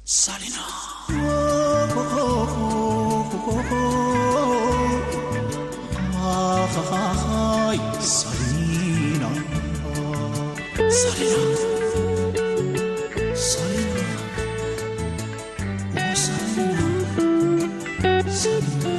ሳሊና ሃይ ሳሊና ሳሊና ሳሊና ሳሊና ሳሊና ሳሊና ሳሊና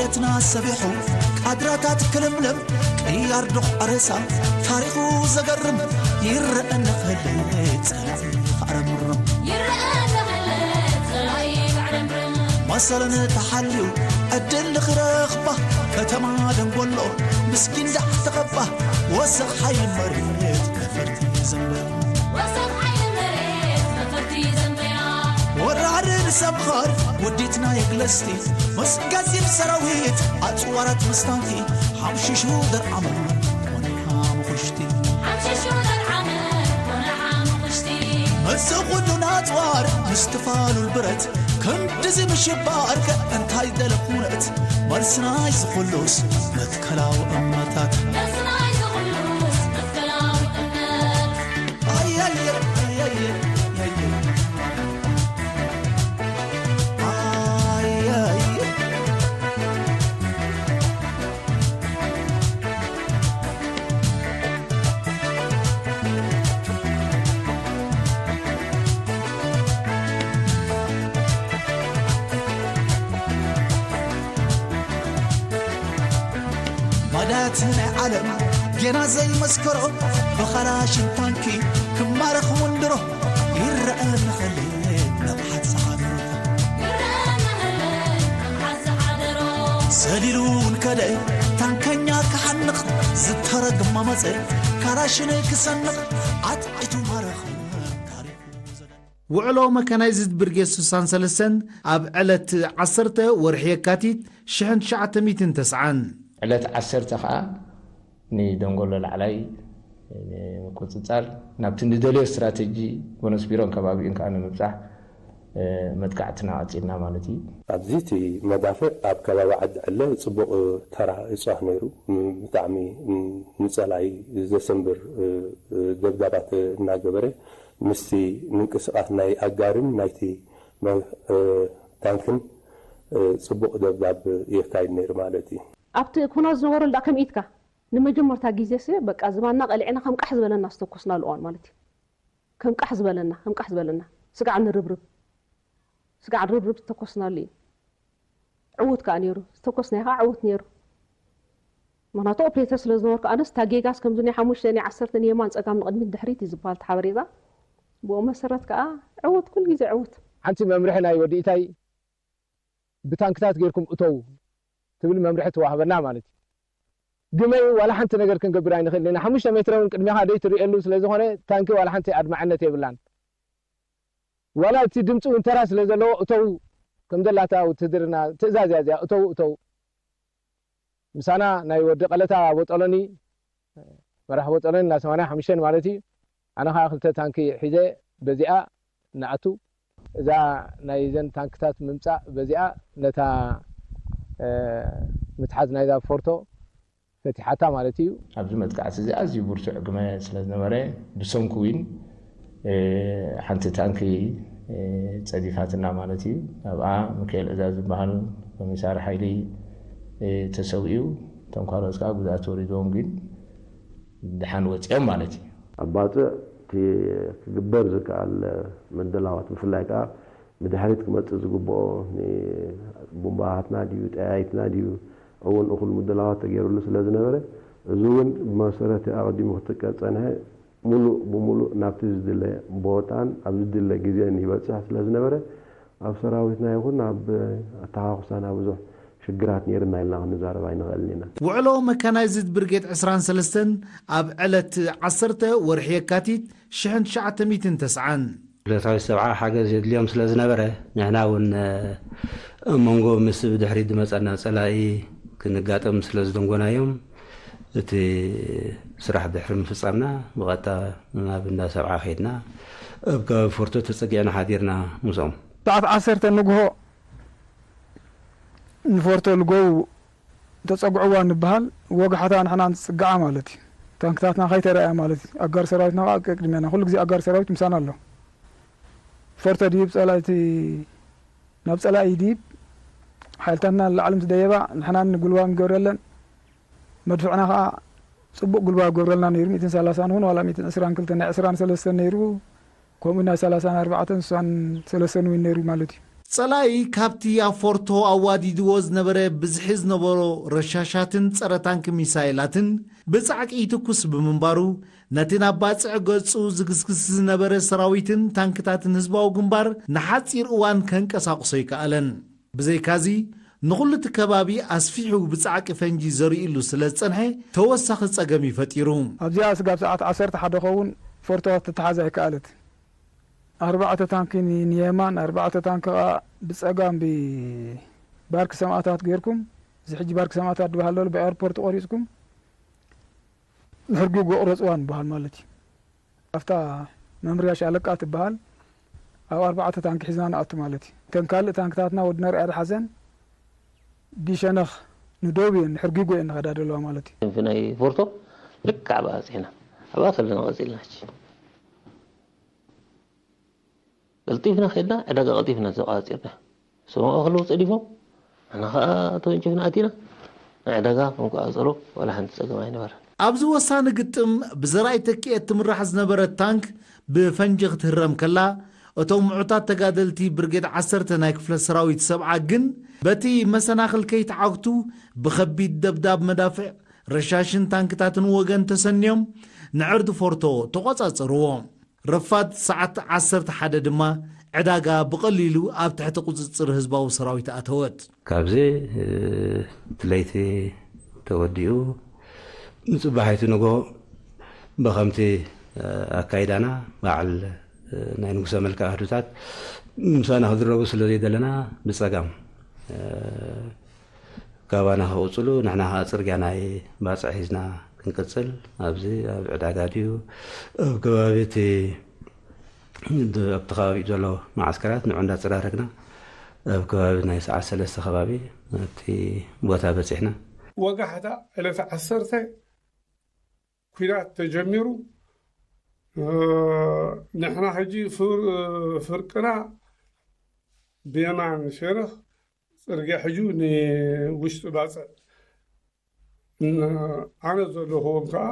መሬትና ሰቢሑ ቃድራታት ክልምልም ቅያር ዶቕ ኣረሳ ታሪኹ ዘገርም ይረአ ንኽእል ጸላኢ ክዕረምርም ይረአ ንኽእል ጸላኢ ክዕረምርም መሰለን ተሓልዩ ዕድል ንኽረኽባ ከተማ ደንጎሎ ምስኪን ዳሕ ተኸባ ወሰኽ ሓይሊ መሬት ነፈርቲ ዘንበ ወሰኽ ሓይሊ መሬት ነፈርቲ ዘንበያ ወራርን ሰምኻር ወዲትና የግለስቲ ምስ ጋዚብ ሰራዊት ኣጽዋራት ምስ ታንኪ ሓምሽሹ ደርዓመ ቆንሓ ምኹሽቲ ሓምሽሹ ደርዓመ ቆንሓ ምኹሽቲ እዚ ኹሉ ናጽዋር ምስ ትፋሉል ብረት ክንድዚ ምሽባር ከ እንታይ ደለ ኩነት መልስናይ ዝኹሉስ መትከላዊ እምነታት መልስናይ ዝኹሉስ መትከላዊ እምነት ኣየየ ኣየየ ኣየየ ኣየየ ማዳት ናይ ዓለም ጌና ዘይመስከሮ ብኻላሽን ታንኪ ክማረኽ ውንድሮ ይረአ ንኸል ነብሓት ዝሓደሮ ሰሊሉ እውን ከደ ታንከኛ ክሓንቕ ዝተረግማ መጸ ካላሽነይ ክሰንቕ ኣጥዒቱ ማረኽ ታሪኹ ዘደ ውዕሎ መካናይዝድ ብርጌድ ስሳን ሰለስተን ኣብ ዕለት ዓሰርተ ወርሒ የካቲት ሽሕን ትሽዓተ ሚእትን ተስዓን ዕለት ዓሰርተ ከዓ ንደንጎሎ ላዕላይ ንምቁፅፃር ናብቲ ንደልዮ ስትራተጂ ጎነስቢሮን ከባቢኡን ከዓ ንምብፃሕ መጥቃዕትና ቀፂልና ማለት እዩ። ኣብዚ እቲ መዳፍዕ ኣብ ከባቢ ዓዲ ዕለ ፅቡቕ ተራ ይፃወት ነይሩ። ብጣዕሚ ንፀላኢ ዘሰንብር ደብዳባት እናገበረ ምስቲ ምንቅስቓስ ናይ ኣጋርን ናይቲ ታንክን ፅቡቕ ደብዳብ የካይድ ነይሩ ማለት እዩ። ኣብቲ ኩናት ዝነበረሉ ደኣ ከመይ ኢትካ ንመጀመርታ ግዜሲ በቃ ዝባንና ቀሊዕና ከም ቃሕ ዝበለና ዝተኮስናሉ እዋን ማለት እዩ። ከም ቃሕ ዝበለና ከም ቃሕ ዝበለና ስጋዕ ንርብርብ ስጋዕ ንርብርብ ዝተኮስናሉ እዩ። ዕዉት ከኣ ነይሩ ዝተኮስናዮ ከኣ ዕዉት ነይሩ። ምኽንያቱ ኦፕሬተር ስለ ዝነበርኩ ኣነስ እታ ጌጋስ ከምዚ ናይ ሓሙሽተ ናይ ዓሰርተ ንየማን ጸጋም ንቕድሚት ድሕሪት እዩ ዝበሃል እቲ ሓበሬታ። ብኡ መሰረት ከኣ ዕዉት ኩሉ ግዜ ዕዉት። ሓንቲ መምርሒ ናይ ወዲ ኢታይ ብታንክታት ጌርኩም እተዉ ትብል መምርሒ ትዋህበና ማለት እዩ። ግመይ ዋላ ሓንቲ ነገር ክንገብር ኣይንኽእልን ኢና። ሓሙሽተ ሜትረ እውን ቅድሜኻ ደይትርእየሉ ስለ ዝኾነ ታንኪ ዋላ ሓንቲ ኣድማዕነት የብላን። ዋላ እቲ ድምፂ እውን ተራ ስለ ዘለዎ እተዉ ከም ዘላታ ውትህድርና ትእዛዝ እያ እዚኣ እተዉ እተዉ። ምሳና ናይ ወዲ ቀለታ ቦጦሎኒ መራሕ ቦጦሎኒ እና ሰማንያ ሓሙሽተ ማለት እዩ። ኣነ ከዓ ክልተ ታንኪ ሒዘ በዚኣ ንኣቱ እዛ ናይ ዘን ታንክታት ምምፃእ በዚኣ ነታ ምትሓዝ ናይዛ ፎርቶ ፈቲሓታ ማለት እዩ። ኣብዚ መጥቃዕቲ እዚ ኣዝዩ ብርቱዕ ግመ ስለ ዝነበረ ብሰንኩ ዊን ሓንቲ ታንኪ ፀዲፋትና ማለት እዩ። ኣብኣ ሚካኤል እዛ ዝበሃል ኮሚሳር ሓይሊ ተሰዊኡ፣ እቶም ካልኦት ከዓ ጉድኣት ወሪድዎም ግን ድሓን ወፂኦም ማለት እዩ። ኣብ ባፅዕ እቲ ክግበር ዝከኣል ምድላዋት ብፍላይ ከዓ ንድሕሪት ክመፅእ ዝግብኦ ንቡምባታትና ድዩ ጠያይትና ድዩ እውን እኹል ምድላዋት ተገይሩሉ ስለ ዝነበረ እዚ እውን ብመሰረት ኣቐዲሙ ክጥቀ ዝፀንሐ ሙሉእ ብሙሉእ ናብቲ ዝድለ ቦታን ኣብ ዝድለ ግዜን ይበፅሕ ስለ ዝነበረ፣ ኣብ ሰራዊትና ይኹን ኣብ ኣተሓኹሳና ብዙሕ ሽግራት ነይርና ኢልና ክንዛረብ ኣይንኽእልን ኢና። ውዕሎ መካናይዝድ ብርጌድ ዕስራን ሰለስተን ኣብ ዕለት ዓሰርተ ወርሒ የካቲት ሽሕን ትሽዓተ ሚእትን ተስዓን። ብረታዊ ሰብዓ ሓገዝ የድልዮም ስለ ዝነበረ፣ ንሕና እውን ኣብ መንጎ ምስ ብድሕሪት ዝመጸና ጸላኢ ክንጋጠም ስለ ዝደንጎናዮም፣ እቲ ስራሕ ድሕሪ ምፍጻምና ብቐጥታ ናብ እንዳ ሰብዓ ከይድና፣ ኣብ ከባቢ ፎርቶ ተጸጊዕና ሓዲርና ምስኦም። ሰዓት ዓሰርተ ንግሆ ንፎርቶ ልጎው ተጸግዕዋ ንበሃል፣ ወግሓታ ንሕና ንጽግዓ ማለት እዩ። ታንክታትና ከይተረኣያ ማለት እዩ። ኣጋር ሰራዊትና ከኣ ቅድሜና፣ ኩሉ ግዜ ኣጋር ሰራዊት ምሳና ኣሎ። ፎርቶ ድይብ ጸላእቲ፣ ናብ ጸላኢ ድይብ ሓይልታትና ንላዕሊ ምስ ደየባ፣ ንሕና ንጉልባብ ንገብረለን፣ መድፍዕና ከኣ ጽቡቕ ጉልባብ ገብረልና ነይሩ። ሚእትን ሰላሳን ይኹን ዋላ ሚእትን ዕስራን ክልተን፣ ናይ ዕስራን ሰለስተን ነይሩ፣ ከምኡ ናይ ሰላሳን ኣርባዕተን፣ ስሳን ሰለስተን እውን ነይሩ ማለት እዩ። ጸላኢ ካብቲ ኣብ ፎርቶ ኣዋዲድዎ ዝነበረ ብዝሒ ዝነበሮ ረሻሻትን ጸረ ታንክ ሚሳይላትን ብጻዕቂ ይትኩስ ብምንባሩ፣ ነቲ ናብ ባጽዕ ገጹ ዝግስግስ ዝነበረ ሰራዊትን ታንክታትን ህዝባዊ ግንባር ንሓጺር እዋን ከንቀሳቕሶ ኣይከኣለን። ብዘይካዚ፣ ንኹሉ እቲ ከባቢ ኣስፊሑ ብጻዕቂ ፈንጂ ዘሪእሉ ስለ ዝጸንሐ፣ ተወሳኺ ጸገም እዩ ፈጢሩ። ኣብዚኣ ስጋብ ሰዓት ዓሰርተ ሓደ ኸውን ፎርቶ ክትተሓዝ ኣይከኣለት። ኣርባዕተ ታንኪ ን-፣ ንየማን፣ ኣርባዕተ ታንኪ ኸኣ ብጸጋም ብባርክ ሰማእታት ጌርኩም፣ እዚ ሕጂ ባርክ ሰማእታት ዝበሃል ዘሎ ብኤርፖርት ቆሪጽኩም፣ ንሕርጊ ጎ-፣ ቁረጽዋ ንበሃል ማለት እዩ። ኣብታ መምርያ ሻለቃ ትበሃል፣ ኣብ ኣርባዕተ ታንኪ ሒዝና ንኣቱ ማለት እዩ። እተን ካልእ ታንክታትና ወዲ ነርኣድ ሓዘን ብሸነኽ ንደቡብ እየን፣ ንሕርጊጎ እየን ንኸዳ ዘለዋ ማለት እዩ። ክንፊ ናይ ፎርቶ ልክዕ ኣብኣ በጺሕና፣ ኣብኣ ከለና ቀጺልና። ሕጂ ቀልጢፍና ከድና፣ ዕዳጋ ቀልጢፍና ተቋጺርና። እሶም ኣብኣ ከለዉ ጸዲፎም፣ ንሕና ኸኣ ተወንጪፍና ኣቲና፣ ንዕዳጋ ክንቆጻጸሮ ዋላ ሓንቲ ጸገም ኣይነበረን። ኣብዚ ወሳኒ ግጥም ብዘርኣይ ተኪኤ እትምራሕ ዝነበረት ታንክ ብፈንጂ ክትህረም ከላ፣ እቶም ምዑታት ተጋደልቲ ብርጌድ ዓሰርተ ናይ ክፍለ ሰራዊት ሰብዓ ግን በቲ መሰናኽል ከይተዓግቱ ብኸቢድ ደብዳብ መዳፍዕ፣ ረሻሽን ታንክታትን ወገን ተሰንዮም ንዕርዲ ፎርቶ ተቖጻጸርዎ። ረፋድ ሰዓት ዓሰርተ ሓደ ድማ ዕዳጋ ብቐሊሉ ኣብ ትሕቲ ቁጽጽር ህዝባዊ ሰራዊት ኣተወት። ካብዚ፣ እ፣ እቲ ለይቲ ተወዲኡ፣ ንጽባሒቱ ንግሆ ብኸምቲ፣ እ፣ ኣካይዳና በዓል፣ እ፣ ናይ ንጉሰ መልክዓ ኣህዱታት ምሳና ክድረቡ ስለ ዘይደለና ብጸጋም፣ እ፣ ካባና ክቕጽሉ፣ ንሕና ኸኣ ጽርግያ ናይ ባጽዕ ሒዝና ክንቅጽል፣ ኣብዚ ኣብ ዕዳጋ ድዩ፣ ኣብ ከባቢ እቲ፣ ኣብቲ ከባቢ ዘሎ መዓስከራት ንዑ እንዳጸራረግና፣ ኣብ ከባቢ ናይ ሰዓት ሰለስተ ከባቢ ኣብቲ ቦታ በጺሕና። ወጋሕታ ዕለት ዓሰርተ ኲናት ተጀሚሩ። እ፣ ንሕና ሕጂ ፍር-፣ ፍርቅና ብየማን ሸነኽ ጽርግያ ሕጂ ንውሽጢ ባጽዕ። ን-፣ ኣነ ዘለኹዎም ከኣ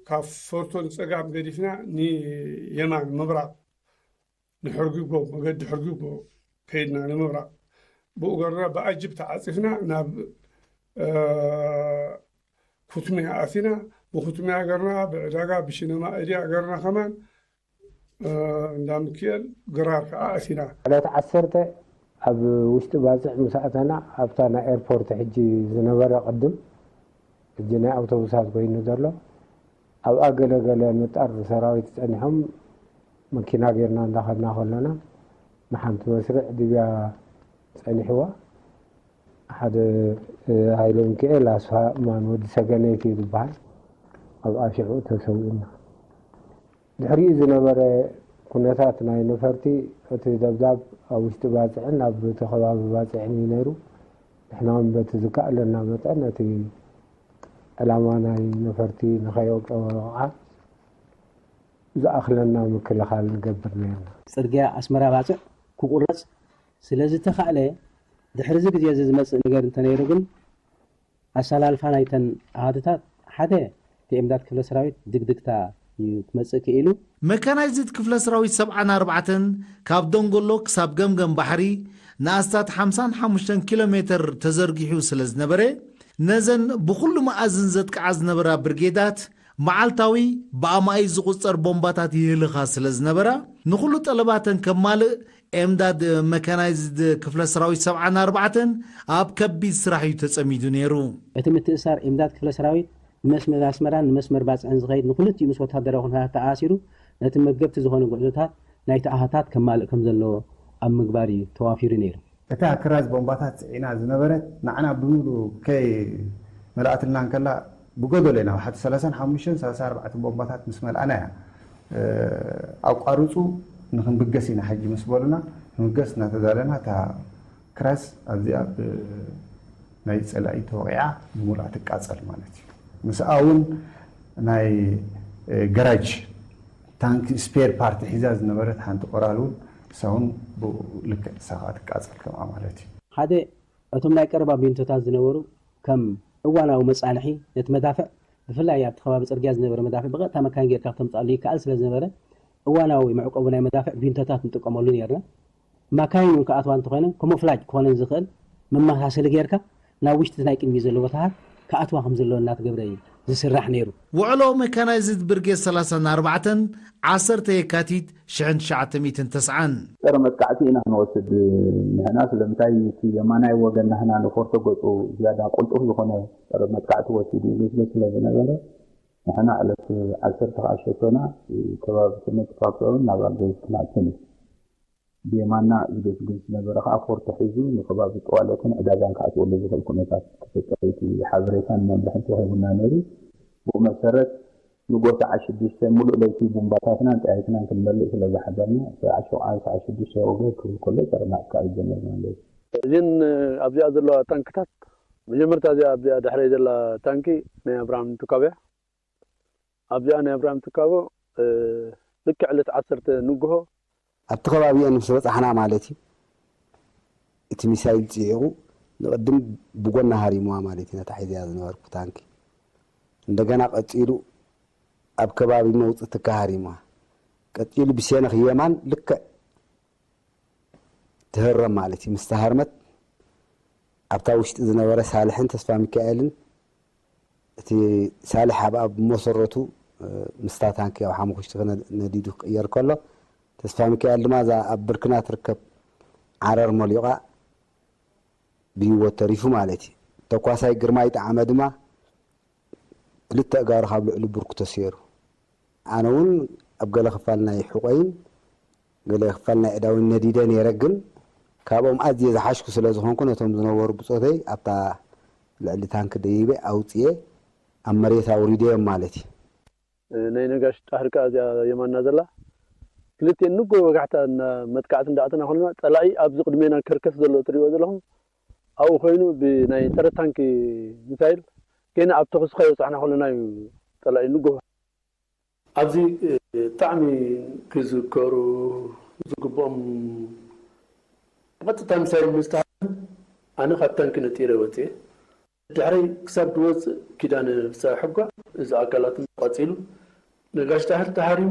ካብ ፎርቶ ንጸጋም ገዲፍና ንየማን ምብራቕ ንሕርጊጎ፣ መገዲ ሕርጊጎ ከይድና ንምብራቕ። ብኡ ገርና ብኣጅብ ተዓጺፍና ናብ፣ እ፣ ኩትሚያ ኣቲና። ብኩትሚያ ገርና ብዕዳጋ ብሽነማ እድያ ገርና ከማን፣ እ፣ እንዳ ምክኤል ግራር ከኣ ኣቲና። ዕለት ዓሰርተ ኣብ ውሽጢ ባጽዕ ምስ ኣተና፣ ኣብታ ናይ ኤርፖርት ሕጂ ዝነበረ ቅድም፣ ሕጂ ናይ ኣውቶቡሳት ኮይኑ ዘሎ፣ ኣብኣ ገለ ገለ ንጣር ሰራዊት ጸኒሖም፣ መኪና ጌርና እንዳኸድና ከለና፣ ንሓንቲ መስርዕ ድብያ ጸኒሕዋ። ሓደ፣ እ፣ ሃይለ ሚካኤል ኣስፋ ማን ወዲ ሰገነይቲ እዩ ዝበሃል። ኣብኣ ሽዑ ተሰዊኡና። ድሕሪኡ ዝነበረ ኩነታት ናይ ነፈርቲ፣ እቲ ደብዳብ ኣብ ውሽጢ ባጽዕን ኣብ እቲ ከባቢ ባጽዕን እዩ ነይሩ። ንሕና እውን በቲ ዝከኣለና መጠን ነቲ ዕላማ ናይ ነፈርቲ ንኸየውቀወቕዓ ዝኣኽለና ምክልኻል ንገብር ነይርና። ጽርግያ ኣስመራ ባጽዕ ክቑረጽ ስለ ዝተኻእለ፣ ድሕሪ እዚ ግዜ እዚ ዝመጽእ ነገር እንተነይሩ ግን፣ ኣሰላልፋ ናይተን ኣሃዱታት ሓደ፣ ቲ ኤምዳት ክፍለ ሰራዊት ድግድግታ እዩ ክመጽእ ክኢሉ። መካናይዝድ ክፍለ ሰራዊት ሰብዓን ኣርባዕተን ካብ ደንጎሎ ክሳብ ገምገም ባሕሪ ንኣስታት ሓምሳን ሓሙሽተን ኪሎ ሜተር ተዘርጊሑ ስለ ዝነበረ፣ ነዘን ብኹሉ መኣዝን ዘጥቅዓ ዝነበራ ብርጌዳት መዓልታዊ ብኣማኢት ዝቑጸር ቦምባታት ይህልኻ ስለ ዝነበራ፣ ንኹሉ ጠለባተን ከማልእ ኤምዳድ መካናይዝድ ክፍለ ሰራዊት ሰብዓን ኣርባዕተን ኣብ ከቢድ ስራሕ እዩ ተጸሚዱ ነይሩ። እቲ ምትእሳር ኤምዳድ ክፍለ ሰራዊት ንመስመር ኣስመራን ንመስመር ባጽዕን ዝኸይድ ንክልቲኡ ምስ ወታደራዊ ኩነታት ተኣሲሩ፣ ነቲ መገብቲ ዝኾነ ጉዕዞታት ናይቲ ኣሃታት ከማልእ ከም ዘለዎ ኣብ ምግባር እዩ ተዋፊሩ ነይሩ። እታ ክራዝ ቦምባታት ጽዒና ዝነበረት ንዓና ብምሉኡ ከይ መላእትልና እንከላ ብጎደሎ ኢና፣ ወሓቲ ሰላሳን ሓሙሽተን ሰላሳ ኣርባዕተን ቦምባታት ምስ መልኣና እያ፣ እ፣ ኣቋርጹ ንክንብገስ ኢና ሕጂ ምስ በሉና፣ ክንብገስ እናተዳለና እታ ክራዝ ኣብዚኣ ብ-፣ ናይ ጸላኢ ተወቒዓ ብምሉኣ ትቃጸል ማለት እዩ። ምስኣ እውን ናይ፣ እ፣ ገራጅ ታንክ ስፔር ፓርት ሒዛ ዝነበረት ሓንቲ ኦራል እውን፣ እሳ እውን ብኡ ልክዕ ንሳ ከዓ ትቃጸል ከምኣ ማለት እዩ። ሓደ፣ እቶም ናይ ቀረባ ቢንቶታት ዝነበሩ ከም እዋናዊ መጻንሒ ነቲ መዳፍዕ፣ ብፍላይ ኣብቲ ከባቢ ጽርግያ ዝነበረ መዳፍዕ ብቐጥታ መካይን ጌርካ ክተምጽኣሉ ይከኣል ስለ ዝነበረ፣ እዋናዊ መዕቆቢ ናይ መዳፍዕ ቢንቶታት ንጥቀመሉ ነይርና። ማካይን እውን ክኣትዋ እንተኾይነን፣ ኮሞፍላጅ ክኾነን ዝኽእል መመሳሰሊ ጌርካ፣ ናብ ውሽጢ ናይ ቅድሚት ዘሎ ቦታታት ክኣትዋ ከም ዘለዎ እናተገብረ እዩ ዝስራሕ ነይሩ። ውዕሎ መካናይዝድ ብርጌድ ሰላሳን ኣርባዕተን፣ ዓሰርተ የካቲት ሽሕን ትሽዓተ ሚእትን ተስዓን። ጸረ መጥቃዕቲ ኢና ክንወስድ ንሕና። ስለምንታይ? እቲ የማናይ ወገን ናህና ንፎርቶ ገጹ ዝያዳ ቅልጡፍ ዝኾነ ጸረ መጥቃዕቲ ወሲዱ ይመስል ስለ ዝነበረ፣ ንሕና ዕለት ዓሰርተ ከኣ ሸቶና ከባቢ ስምንት ፋክቶርን ናብ ኣልቤት ክንኣቱ ነይሩ። ብየማንና ዝገስግስ ዝነበረ ከኣ ፎርቶ ሒዙ ንከባቢ ጠዋለትን ዕዳጋን ክኣትወሉ ዝኽእል ኩነታት ተፈጠረ። እቲ ሓበሬታን መምርሕን ተዋሂቡና ነይሩ። ብኡ መሰረት ንጎ ሰዓት ሽዱሽተ ምሉእ ለይቲ ቡምባታትናን ጠያይትናን ክንመልእ ስለ ዝሓደርና፣ ሰዓት ሸውዓን ሰዓት ሽዱሽተ ወገግ ክብል ከሎ ጸረ ማጥቃዕ ጀመርና ማለት እዩ። እዚን ኣብዚኣ ዘለዋ ታንክታት፣ መጀመርታ እዚኣ ኣብዚኣ ድሕረይ ዘላ ታንኪ ናይ ኣብርሃም ትካቦ እያ። ኣብዚኣ ናይ ኣብርሃም ትካቦ፣ እ፣ ልክዕ ዕለት ዓሰርተ ንግሆ ኣብቲ ከባቢኤን ምስ በጻሕና ማለት እዩ፣ እቲ ሚሳይል ጽዒቑ ንቕድም ብጎና ሃሪምዋ ማለት እዩ፣ ነታ ሒዘያ ዝነበርኩ ታንኪ። እንደገና ቀጺሉ ኣብ ከባቢ መውጽኢ ትካ ሃሪምዋ። ቀጺሉ ብሸነኽ የማን ልክዕ ትህረም ማለት እዩ። ምስ ተሃርመት ኣብታ ውሽጢ ዝነበረ ሳልሕን ተስፋ ሚካኤልን፣ እቲ ሳልሕ ኣብ፣ ኣብ መሰረቱ፣ እ፣ ምስታ ታንኪ ኣብ ሓሙኽሽቲ ክነ-፣ ነዲዱ ክቕየር ከሎ፣ ተስፋ ሚካኤል ድማ እዛ ኣብ ብርክና ትርከብ ዓረር መሊቓ ብህይወት ተሪፉ ማለት እዩ። ተኳሳይ ግርማይ ጠዓመ ድማ ክልተ ኣእጋሩ ካብ ልዕሊ ብርኩ ተሰይሩ። ኣነ እውን ኣብ ገለ ክፋል ናይ ሕቖይን ገለ ክፋል ናይ ኣእዳወይን ነዲደ ነይረ፣ ግን ካብኦም ኣዝየ ዝሓሽኩ ስለ ዝኾንኩ ነቶም ዝነበሩ ብጾተይ ኣብታ ልዕሊ ታንኪ ደይበ ኣውጽኤ ኣብ መሬት ኣውሪደዮም ማለት እዩ። ናይ ነጋሽ ጣህሪ ከኣ እዚኣ የማና ዘላ ክልቲኤን ንጎ ወጋሕታ እና መጥቃዕቲ እንዳኣተና ከለና ጸላኢ ኣብዚ ቅድሜና ከርከስ ዘሎ እትሪእዎ ዘለኹም ኣብኡ ኮይኑ ብናይ ጸረ ታንኪ ሚሳይል ገና ኣብ ተኹሲ ከይበጻሕና ከለና እዩ ጸላኢ ንጎ። ኣብዚ፣ እ፣ ብጣዕሚ ክዝከሩ ዝግብኦም ብቐጥታ ሚሳይል ምዝተሃርም ኣነ ካብ ታንኪ ነጢረ ወፅየ። ድሕረይ ክሳብ ዝወፅእ ኪዳነ ፍስሃ ሕጓ እዚ ኣካላትን ቀፂሉ ነጋሽ ጣህሪ ተሃሪሙ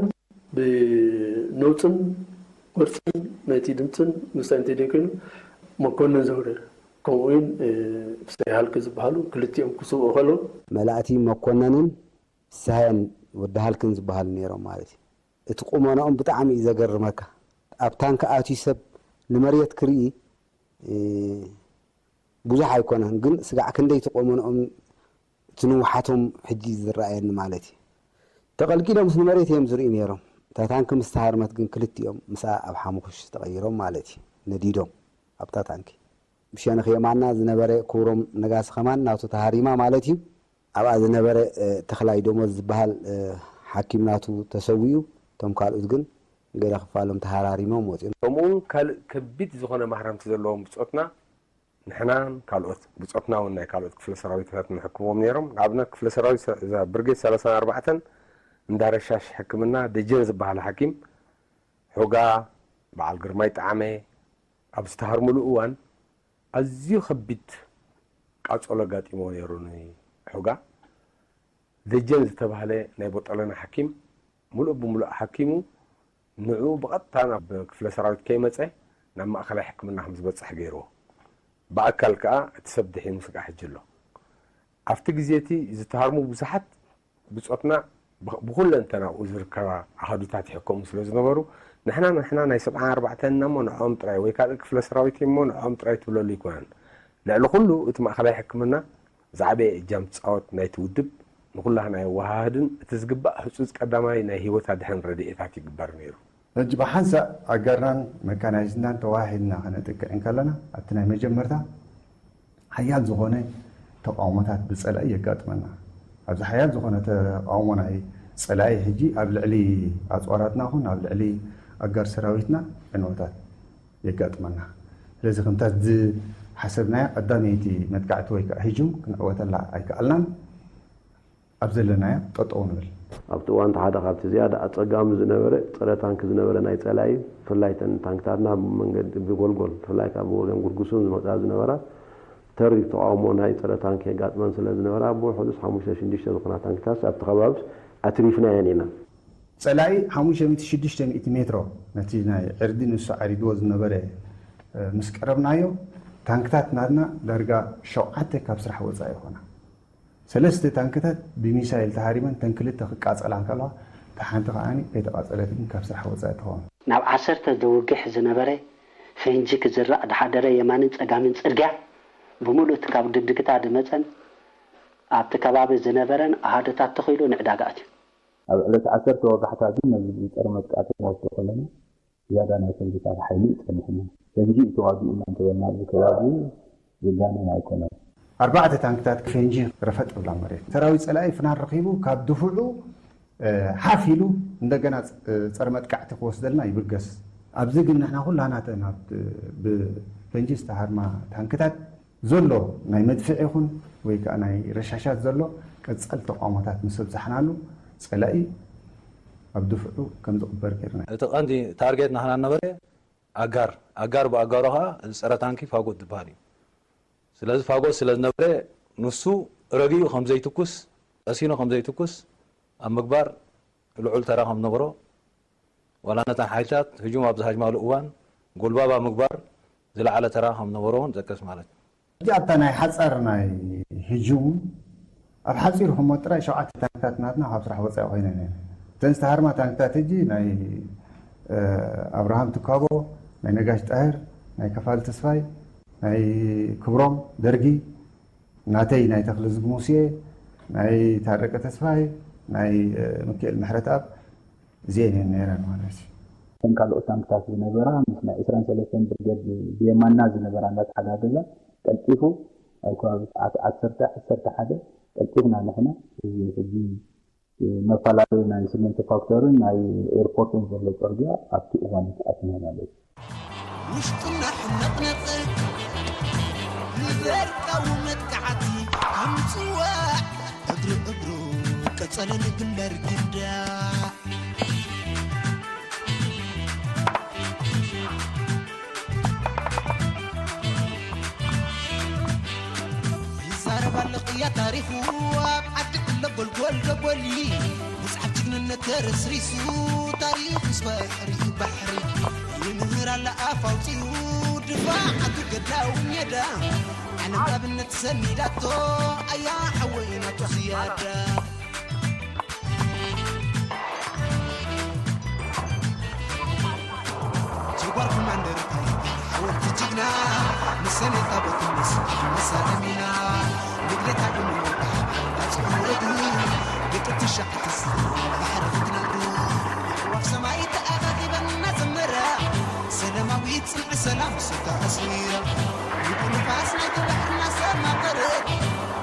ብነውፅን ቅርፅን ናይቲ ድምፅን ምስታይ እንተደይ ኮይኑ መኮንን ዘውደ ከምኡ እውን፣ እ፣ ፍስሃ ሃልክ ዝበሃሉ ክልቲኦም ክስውኡ ከለዉ መላእቲ መኮነንን ፍስሃየን ወዲ ሃልክን ዝበሃሉ ነይሮም ማለት እዩ። እቲ ቁመናኦም ብጣዕሚ እዩ ዘገርመካ። ኣብ ታንኪ ኣትዩ ሰብ ንመሬት ክርኢ፣ እ፣ ብዙሕ ኣይኮነን፣ ግን ስጋዕ ክንደይ እቲ ቁመናኦም፣ እቲ ንውሓቶም ሕጂ ዝረኣየኒ ማለት እዩ። ተቐልቂሎምስ ንመሬት እዮም ዝርእዩ ነይሮም። እታ ታንኪ ምስ ተሃርመት ግን ክልቲኦም ምስኣ ኣብ ሓሙኽሽ ተቐይሮም ማለት እዩ። ነዲዶም ኣብታ ታንኪ። ብሸነኽ የማና ዝነበረ ክብሮም ነጋሲ ከማን ናቱ ተሃሪማ ማለት እዩ። ኣብኣ ዝነበረ፣ እ፣ ተኽላይ ደሞዝ ዝበሃል፣ እ፣ ሓኪም ናቱ ተሰዊኡ፣ እቶም ካልኦት ግን ገለ ክፋሎም ተሃራሪሞም ወፂኦም። ከምኡውን ካልእ ከቢድ ዝኾነ ማህረምቲ ዘለዎም ብጾትና፣ ንሕናን ካልኦት ብጾትና እውን ናይ ካልኦት ክፍለ ሰራዊታት ንሕክሞም ነይሮም። ንኣብነት ክፍለ ሰራዊት ሰ-፣ እዛ ብርጌድ ሰላሳን ኣርባዕተን እንዳ ረሻሽ ሕክምና ደጀን ዝበሃል ሓኪም ሑጋ በዓል ግርማይ ጠዓመ ኣብ ዝተሃርምሉ እዋን ኣዝዩ ከቢድ ቃጸሎ ኣጋጢሞ ነይሩ። ንሑጋ ደጀን ዝተባህለ ናይ ቦጠለና ሓኪም ምሉእ ብምሉእ ሓኪሙ ንዕኡ ብቐጥታ ናብ ክፍለ ሰራዊት ከይመጸ ናብ ማእከላይ ሕክምና ከም ዝበጽሕ ገይርዎ። ብኣካል ከኣ እቲ ሰብ ድሒኑ ስጋዕ ሕጂ ኣሎ። ኣብቲ ግዜ እቲ ዝተሃርሙ ብዙሓት ብጾትና ብኩለንተናኡ ዝርከባ ኣሃዱታት ይሕከሙ ስለ ዝነበሩ፣ ንሕና ንሕና ናይ ሰብዓ ኣርባዕተ እና እሞ ንዕኦም ጥራይ፣ ወይ ካልእ ክፍለ ሰራዊት እሞ ንዕኦም ጥራይ ትብለሉ ኣይኮነን። ልዕሊ ኩሉ እቲ ማእኸላይ ሕክምና ዝዓበየ እጃም ትጻወት ናይቲ ውድብ ንኹላህና የወሃህድን እቲ ዝግባእ ህጹጽ ቀዳማይ ናይ ህይወት ኣድሕን ረድኤታት ይግበር ነይሩ። ሕጂ ብሓንሳእ ኣጋርናን መካናይዝድናን ተዋሂድና ከነጥቅዕ እንከለና ኣብቲ ናይ መጀመርታ ሓያል ዝኾነ ተቃውሞታት ብጸላኢ የጋጥመና። ኣብዚ ሓያል ዝኾነ ተቃውሞ ናይ ጸላኢ ሕጂ ኣብ ልዕሊ ኣጽዋራትና ኹን ኣብ ልዕሊ ኣጋር ሰራዊትና ዕንወታት የጋጥመና። ስለዚ ከምታ ዝሓሰብናያ ቀዳመይቲ መጥቃዕቲ ወይ ከዓ ህጁም ክንዕወተላ ኣይከኣልናን። ኣብ ዘለናዮ ጠጠው ንብል። ኣብቲ እዋን እቲ ሓደ ካብቲ ዝያዳ ኣጸጋሚ ዝነበረ ጸረ ታንክ ዝነበረ ናይ ጸላኢ ብፍላይ ተን ታንክታትና ብመንገዲ ብጎልጎል ብፍላይ ካብ ወገን ጉርጉሱን ዝመጻ ዝነበራ ተሪር ተቃውሞ ናይ ጸረ ታንክ የጋጥመን ስለ ዝነበራ ብውሕዱስ ሓሙሽተ ሽዱሽተ ዝኾና ታንክታት ኣብቲ ከባቢ ኣትሪፍናየን ኢና። ጸላኢ ሓሙሽተ ሚእቲ ሽዱሽተ ሚእቲ ሜትሮ ነቲ ናይ ዕርዲ ንሱ ዓሪድዎ ዝነበረ ምስ ቀረብናዮ ታንክታት ናትና ዳርጋ ሸውዓተ ካብ ስራሕ ወጻኢ ይኾና። ሰለስተ ታንክታት ብሚሳይል ተሃሪመን ተን ክልተ ክቃጸላ እንከለዋ እታ ሓንቲ ከኣ ከይተቃጸለት ግን ካብ ስራሕ ወጻኢ ትኸውን። ናብ ዓሰርተ ዝውግሕ ዝነበረ ፈንጂ ክዝራእ ዝሓደረ የማንን ጸጋምን ጽርግያ ብምሉእ እቲ ካብ ድግድግታ ዝመጸን ኣብቲ ከባቢ ዝነበረን ኣሃደታት ተኺሉ ንዕዳጋ ኣትዩ። ኣብ ዕለት ዓሰርተ ወጋሕታ ግን ነዚ ጸረ መጥቃዕቲ ክንወስዶ ከለና ዝያዳ ናይ ፈንጂታት ሓይሊ ጸኒሕና። ፈንጂ እዩ ተዋጊኡና እንተበልና እዚ ከባቢ ዝጋነን ኣይኮነን። ኣርባዕተ ታንክታት ፈንጂ ረፈጥ ብላ መሬት ሰራዊት ጸላኢ ፍናን ረኺቡ ካብ ድፉዑ ሓፍ ኢሉ እንደገና ጸረ መጥቃዕቲ ክወስደልና ይብገስ። ኣብዚ ግን ንሕና ኩላና ተን ብፈንጂ ዝተሃርማ ታንክታት ዘሎ ናይ መድፍዕ ይኹን ወይ ከዓ ናይ ረሻሻት ዘሎ ቀጻሊ ተቃውሞታት ምስ ኣብዛሕናሉ ጸላኢ ኣብ ድፍዑ ከም ዝቕበር ገይርና። እቲ ቀንዲ ታርጌት ናህና ነበረ ኣጋር ኣጋር ብኣጋሩ ከዓ እዚ ፀረ ታንኪ ፋጎት ዝበሃል እዩ። ስለዚ ፋጎት ስለ ዝነበረ ንሱ ረጊኡ ከም ዘይትኩስ ቀሲኑ ከም ዘይትኩስ ኣብ ምግባር ልዑል ተራ ከም ዝነበሮ ዋላ ነተን ሓይልታት ህጁም ኣብ ዝሃጅማሉ እዋን ጎልባባ ምግባር ዝለዓለ ተራ ከም ዝነበሮ እውን ጠቅስ ማለት እዩ። ሕጂ ኣብታ ናይ ሓፃር ናይ ህጁም ኣብ ሓፂሩ ክሞ ጥራይ ሸውዓተ ታንክታት ናትና ካብ ስራሕ ወፃኢ ኮይነን እየን። እተን ዝተሃርማ ታንክታት ሕጂ ናይ ኣብርሃም ትካቦ፣ ናይ ነጋሽ ጣህር፣ ናይ ከፋል ተስፋይ፣ ናይ ክብሮም ደርጊ፣ ናተይ ናይ ተክለ ዝግሙስየ፣ ናይ ታረቀ ተስፋይ፣ ናይ ምክኤል ምሕረትኣብ እዚኤን እየን ነይረን ማለት እዩ። እተን ካልኦት ታንክታት ዝነበራ ምስ ናይ ዕስራን ሰለስተን ብርጌድ ብየማና ዝነበራ እንዳተሓጋገዛ ቀልጢፉ ኣብ ከባቢ ሰዓት ዓሰርተ ዓሰርተ ሓደ ቀልጢፍና ንሕና እዚ ሕጂ መፈላለዩ ናይ ስሚንቶ ፋክተርን ናይ ኤርፖርትን ዘሎ ጽርግያ ኣብቲ እዋን ኣትና ማለት እዩ። ውሽጥና ሕነቕነቕ ንበርቃዊ መጥቃዕቲ ኣምጽዋ እግሪ እግሩ ቀጸለ ንግንበር ግንዳ ይዛረብ ኣሎ ቅያ ታሪኹ ኣብ ዓዲ ክለ ጎልጎል ደጎሊ መጽሓፍ ጅግንነት ተረስሪሱ ታሪኽ ምስ ባሕሪ ባሕሪ ይምህር ኣለ ኣፍ ኣውፂኡ ድፋዓቱ ገድላዊ ሜዳ ዓለም ኣብነት ሰኒዳቶ ኣያ ሓወይ ናቱ ዝያዳ ጀጓር ኮማንደር ሓወልቲ ጅግና ንሰኔታ ቦትምስ መሳለሚና ንግደታ ብምወዳ ኣጽምረዱ ግጥር ትሻዕ ተስፋ ባሕሪ ክትነዱ ኣዕዋፍ ሰማይ ተኣኻኺበን እናዘመራ ሰላማዊት ጽንዕ ሰላም ስታ ኣስሚራ ንጉ ንፋስ ናይቲ ባሕሪ እናሰማቐረት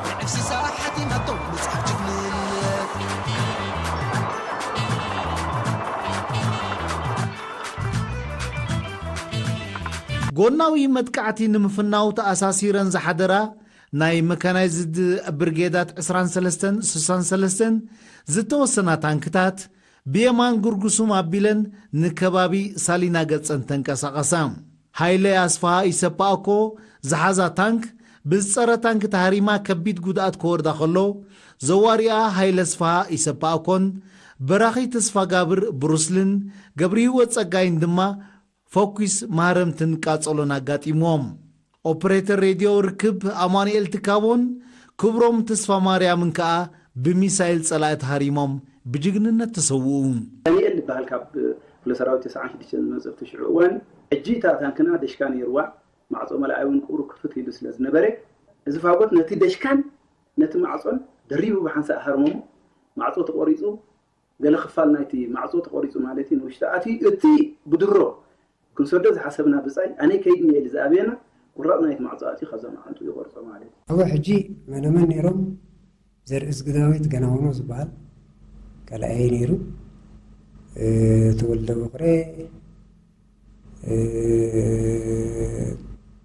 ብዕብሲሳ ሓቲማቶ መጽሓፍ ጅግንነት ጎናዊ መጥቃዕቲ ንምፍናው ተኣሳሲረን ዝሓደራ ናይ መካናይዝድ ብርጌዳት ዕስራን ሰለስተን ስሳን ሰለስተን ዝተወሰና ታንክታት ብየማን ጉርጉሱም ኣቢለን ንከባቢ ሳሊና ገጸን ተንቀሳቐሳ። ሃይለ ኣስፍሃ ኢሰፓ ኣኮ ዝሓዛ ታንክ ብዝጸረ ታንክ ተሃሪማ ከቢድ ጉድኣት ክወርዳ ከሎ፣ ዘዋሪኣ ሃይለ ኣስፍሃ ኢሰፓ ኣኮን በራኺ ተስፋጋብር ብሩስልን ገብረሂወት ጸጋይን ድማ ፈኲስ ማህረምትን ቃጸሎን ኣጋጢምዎም። ኦፕሬተር ሬድዮ ርክብ ኣማኑኤል ትካቦን ክብሮም ተስፋማርያምን ከኣ ብሚሳይል ጸላኢ ተሃሪሞም ብጅግንነት ተሰውኡ። ዳንኤል ዝበሃል ካብ ክፍለ ሰራዊት ተስዓን ሽዱሽተን ዝመፀ ኣብቲ ሽዑ እዋን ሕጂ እታ ታንክና ደሽካ ነይርዋ፣ ማዕፆ መላኣይ እውን ቁሩ ክፍት ኢሉ ስለ ዝነበረ፣ እዚ ፋጎት ነቲ ደሽካን ነቲ ማዕፆን ደሪቡ ብሓንሳእ ሃርሞሞ። ማዕፆ ተቆሪፁ፣ ገለ ክፋል ናይቲ ማዕፆ ተቆሪፁ ማለት እዩ፣ ንውሽጢ ኣትዩ። እቲ ብድሮ ክንሰዶ ዝሓሰብና ብፃይ ኣነ ከይድ እየ ኢሉ ዝኣበየና ቁራፅ ናይቲ ማዕፆ ኣትዩ ካብዛ ማዓንጡ ይቆርፆ ማለት እዩ። ኣብኡ ሕጂ መነመን ነይሮም? ዘርእዝጊ ዳዊት ገናውኖ ዝበሃል ካልኣየይ ነይሩ። ተወልደ በኹሬ፣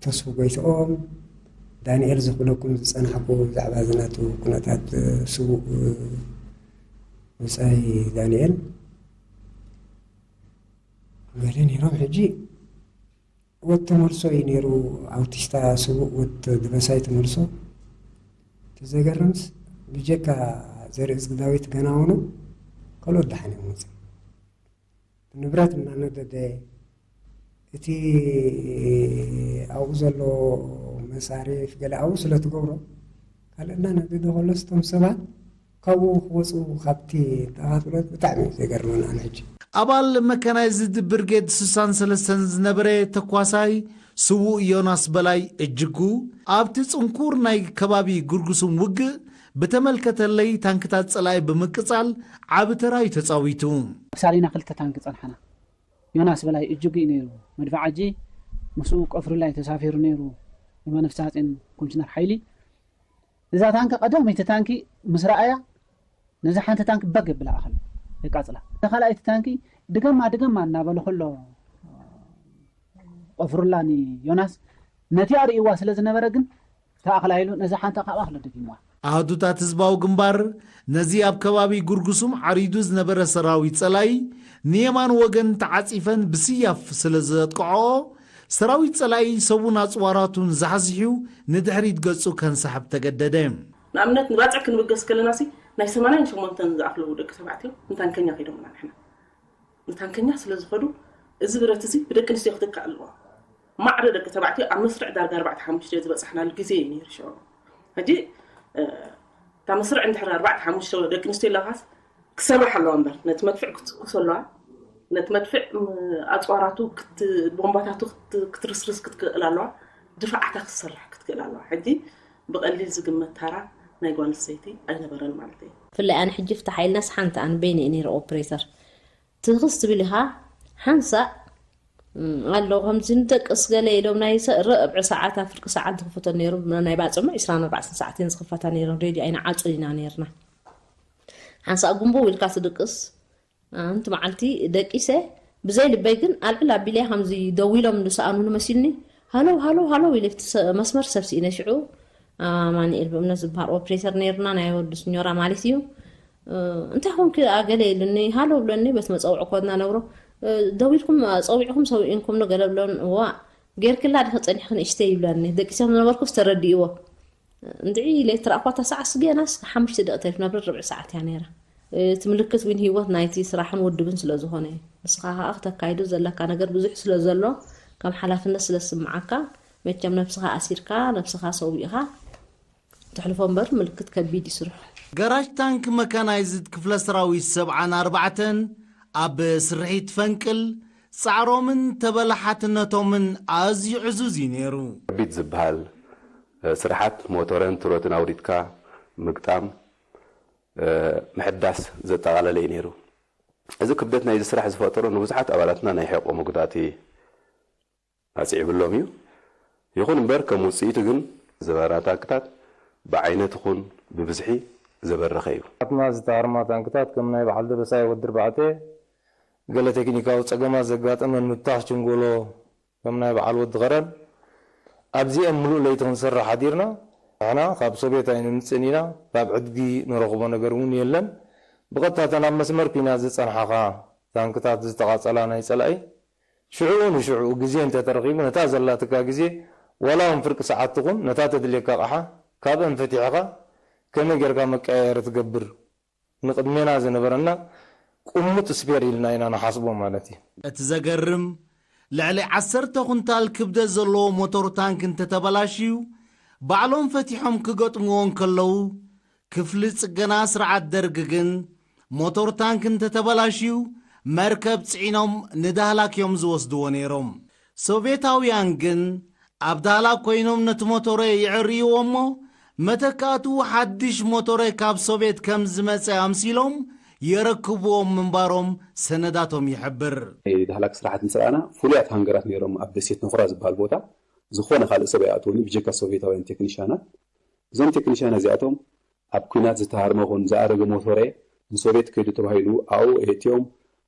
ተስፉ ጎይትኦም፣ ዳንኤል ዝኽለኩም ዝፀናሕኩ ብዛዕባ ዝናቱ ኩነታት ስቡእ ብፃይ ዳንኤል ገለ ነይሮም። ሕጂ ወድ ተመልሶ እዩ ነይሩ፣ ኣውቲስታ ስቡእ ወድ ድበሳይ ተመልሶ። እቲ ዘገርምስ ብጀካ ዘርእዝጊ ዳዊት ገናውኖ ካልኦት ደሓን እዮም መፅዮም። ንብረት እናነደደ እቲ ኣብኡ ዘሎ መሳርፍ ገለ ኣብኡ ስለ ትገብሮ ካልእ እናነደደ ከሎስ እቶም ሰባት ካብኡ ክወፁ ካብቲ ተቓፅሎት ብጣዕሚ እዩ ዘገርመኒ ኣነ ሕጂ። ኣባል መካናይዝድ ብርጌድ ስሳን ሰለስተን ዝነበረ ተኳሳይ ስዉእ ዮናስ በላይ እጅጉ ኣብቲ ጽንኩር ናይ ከባቢ ጉርጉሱም ውግእ ብተመልከተለይ ታንክታት ጸላኢ ብምቅጻል ዓቢ ተራ እዩ ተጻዊቱ። ኣብ ሳሊና ክልተ ታንኪ ጸንሓና። ዮናስ በላይ እጅጉ እዩ ነይሩ። መድፍዓጂ ምስኡ ቆፍርላይ ተሳፊሩ ነይሩ። ብመነፍሳጼን ኮሚሽነር ሓይሊ እዛ ታንኪ ቀዳመይቲ ታንኪ ምስ ረኣያ ነዛ ሓንቲ ታንኪ በግ የብላ ኣኸል የቃጽላ። እዛ ካልኣይቲ ታንኪ ድገማ ድገማ እናበለ ከሎ ቆፍሩላ ንዮናስ ነቲኣ ርእይዋ ስለ ዝነበረ ግን ተኣኽላ ኢሉ ነዛ ሓንቲ ካብኣ ክለ ደጊምዋ። ኣሃዱታት ህዝባዊ ግንባር ነዚ ኣብ ከባቢ ጉርጉሱም ዓሪዱ ዝነበረ ሰራዊት ጸላኢ ንየማን ወገን ተዓጺፈን ብስያፍ ስለ ዘጥቅዖኦ ሰራዊት ጸላኢ ሰቡን ኣጽዋራቱን ዛሕዚሑ ንድሕሪት ገጹ ከንሳሕብ ተገደደ። ንኣብነት ንባጽዕ ክንብገስ ከለና ሲ ናይ ሰማንያን ሸሞንተን ዝኣኽሉ ደቂ ተባዕትዮ ንታንከኛ ከይዶምና ንሕና ንታንከኛ ስለ ዝኸዱ እዚ ብረት እዚ ብደቂ ኣንስትዮ ክትካእ ኣለዎ። ማዕረ ደቂ ተባዕትዮ ኣብ መስርዕ ዳርጋ ኣርባዕተ ሓሙሽተ ዝበጻሕናሉ ግዜ እዩ ነይሩ ሽዑ። ሕጂ እታ መስርዕ እንድሕር ኣርባዕተ ሓሙሽተ ደቂ ኣንስትዮ ኣለኻስ ክሰርሕ ኣለዋ እምበር ነቲ መድፍዕ ክትኩስ ኣለዋ። ነቲ መድፍዕ ኣፅዋራቱ ቦምባታቱ ክትርስርስ ክትክእል ኣለዋ። ድፋዓታ ክትሰርሕ ክትክእል ኣለዋ። ሕጂ ብቐሊል ዝግመት ታራ ናይ ጓል ኣንስተይቲ ኣይነበረን ማለት እዩ። ብፍላይ ኣነ ሕጂ ፍታሕ ኢልናስ ሓንቲ ኣነ በይነ እየ ነይረ ኦፕሬተር። ትኽስ ትብል ኢኻ ሓንሳእ ኣሎ ከምዚ ንደቅስ ገለ ኢሎም ናይ ርብዒ ሰዓት ኣብ ፍርቂ ሰዓት ዝኽፈቶ ነይሩ ናይ ባፅዕ እሞ ዒስራን ኣርባዕተን ሰዓት እየን ዝኽፈታ ነይረን ሬድዮ ኣይንዓፁን ኢና ነይርና ሓንሳእ ጉንብው ኢልካ ትድቅስ ኣንቲ መዓልቲ ደቂሰ ብዘይ ልበይ ግን ኣልዕል ኣቢለ ከምዚ ደዊሎም ዝሰኣኑኒ መሲልኒ ሃለው ሃለው ሃለው ኢለ ኣብቲ መስመር ሰብ ስኢነ ሽዑ ኣማኒኤል ብእምነት ዝበሃል ኦፕሬተር ነይርና ናይ ወዲ ስኞራ ማለት እዩ እንታይ ኮንኪ ኣገለ ኢሉኒ ሃሎ ብለኒ በቲ መፀውዒ ኮድና ነብሮ ደዊልኩም ፀዊዕኩም ሰዊእንኩም ዶ ገለ ብሎን እዋ ጌርክላ ድኸ ፀኒሕክ ንእሽተይ ይብለኒ ደቂሰ ዝነበርኩስ ተረዲእዎ እንድዒ ኢለ ትረኣኳ እታ ሰዓት ገና ሓሙሽተ ደቂ ተሪፍ ነብረት ርብዒ ሰዓት እያ ነይራ እቲ ምልክት ዊን ህይወት ናይቲ ስራሕን ውድብን ስለ ዝኾነ እዩ ንስኻ ከዓ ክተካይዶ ዘለካ ነገር ብዙሕ ስለ ዘሎ ከም ሓላፍነት ስለ ዝስምዓካ መቸም ነብስኻ ኣሲርካ ነብስኻ ሰዊእኻ ተሕልፎ እምበር ምልክት ከቢድ እዩ ስርሑ። ገራጅ ታንክ መካናይዝድ ክፍለ ሰራዊት ሰብዓን ኣርባዕተን ኣብ ስርሒት ፈንቅል ጻዕሮምን ተበላሓትነቶምን ኣዝዩ ዕዙዝ እዩ ነይሩ። ከቢድ ዝበሃል ስርሓት ሞቶረን ትሮትን ኣውሪድካ ምግጣም፣ ምሕዳስ ዘጠቓለለ እዩ ነይሩ። እዚ ክብደት ናይዚ ስራሕ ዝፈጠሮ ንብዙሓት ኣባላትና ናይ ሕቖ መጉዳእቲ ኣፅዒብሎም እዩ። ይኹን እምበር ከም ውፅኢቱ ግን ዝበራ ታንክታት ብዓይነት ይኹን ብብዝሒ ዝበረኸ እዩ። ኣትና ዝተሃርማ ታንክታት ከም ናይ በዓል ደበሳይ ወዲ ኣርባዕተ ገለ ቴክኒካዊ ፀገማት ዘጋጠመን ምብታኽ ችንጎሎ ከም ናይ በዓል ወዲ ኸረን ኣብዚኤን ምሉእ ለይቲ ክንሰርሕ ሓዲርና ንሕና ካብ ሶቬት ኣይንምፅእን ኢና ካብ ዕድጊ ንረኽቦ ነገር እውን የለን ብቐጥታ እተን ኣብ መስመር ኲናት ዝፀንሓኻ ታንክታት ዝተቓፀላ ናይ ፀላኢ ሽዑኡ ንሽዑኡ ግዜ እንተተረኺቡ ነታ ዘላትካ ግዜ ዋላ እውን ፍርቂ ሰዓት ትኹን ነታ ተድልየካ ኣቕሓ ካብአን ፈቲሕኻ ከመይ ጌርካ መቀያየሪ ትገብር ንቕድሜና ዝነበረና ቁሙጥ ስፔር ኢልና ኢና ንሓስቦ ማለት እዩ። እቲ ዘገርም ልዕሊ ዓሰርተ ኩንታል ክብደት ዘለዎ ሞቶር ታንክ እንተተበላሽዩ ባዕሎም ፈቲሖም ክገጥምዎ እንከለዉ ክፍሊ ጽገና ስርዓት ደርግ ግን፣ ሞቶር ታንክ እንተተበላሽዩ፣ መርከብ ጽዒኖም ንዳህላክ እዮም ዝወስድዎ ነይሮም። ሶቭየታውያን ግን፣ ኣብ ዳህላክ ኮይኖም ነቲ ሞቶረ ይዕርይዎ እሞ፣ መተካእትኡ ሓድሽ ሞቶረ ካብ ሶቭየት ከም ዝመጸ ኣምሲሎም የረክብዎም ምንባሮም ሰነዳቶም ይሕብር። ናይ ዳህላክ ስራሓት ምስ ረኣና፣ ፍሉያት ሃንገራት ነይሮም ኣብ ደሴት ነኹራ ዝበሃል ቦታ። ዝኾነ ካልእ ሰብ ኣይኣትወን እዩ፣ ብጀካ ሶቭየታውያን ቴክኒሻናት። እዞም ቴክኒሻን እዚኣቶም ኣብ ኲናት ዝተሃርመ ኹን ዝኣረገ ሞቶረ ንሶቬት ከይዱ ተባሂሉ ኣብኡ ኣእትዮም፣